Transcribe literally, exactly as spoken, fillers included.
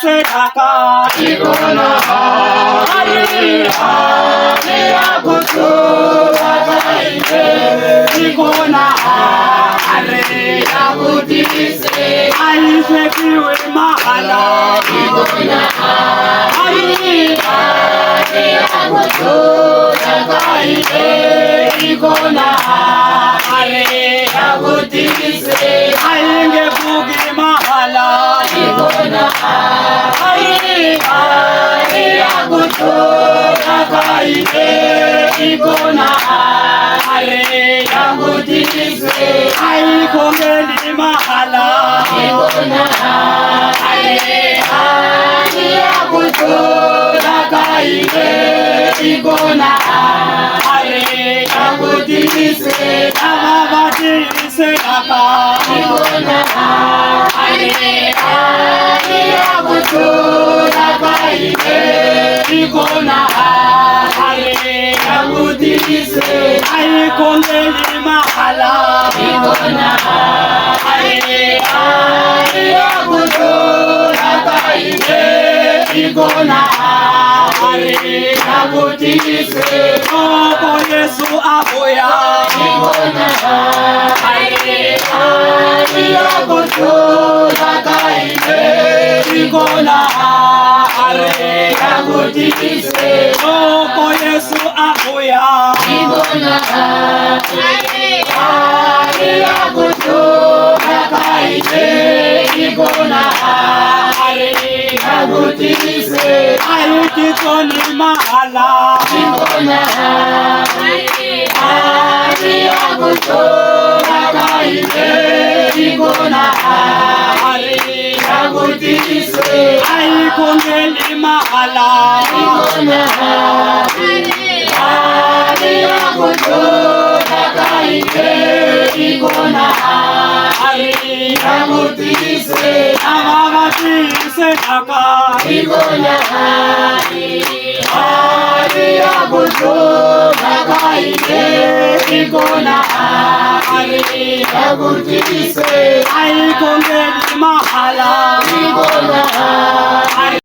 Sedaka. Igona, ari, ari, agutu, agaide, igona, ari, agutise, aise kiwe mahala, igona, ari, ari, agutu, agaide, igona, ari, agutise, ainge bugi mahala, igona, ari, ari, agutu, agaide, igona, ari, agutise, ai kongeli mahala, igona, ari, ari, agutu, agaide, igona, ari, agutise, ababati, Sedaka. Igona, ari, ari, agutu, agaide, igona, ari, agutise, ai kongeli mahala, igona, ari, ari, agutu, agaide, igona, ari, agutise, ogo Yesu. Apoya, igona, ari, ari, agutu, agaide, igona, ari, agutise, ogo Yesu apoya, igona, ari, ari, agutu, agaide, igona, ari, agutise, ai kikoni mahala, igona, ari, agutu, agaide, igona, ari, agutise, ai kongeli mahala, igona, ari, agutu, agaide, igona, ari, agutise, ababati, sedaka, igona, ari, agutu, agaide, igona, ari, agutise, ai kongeli mahala, igona, ari,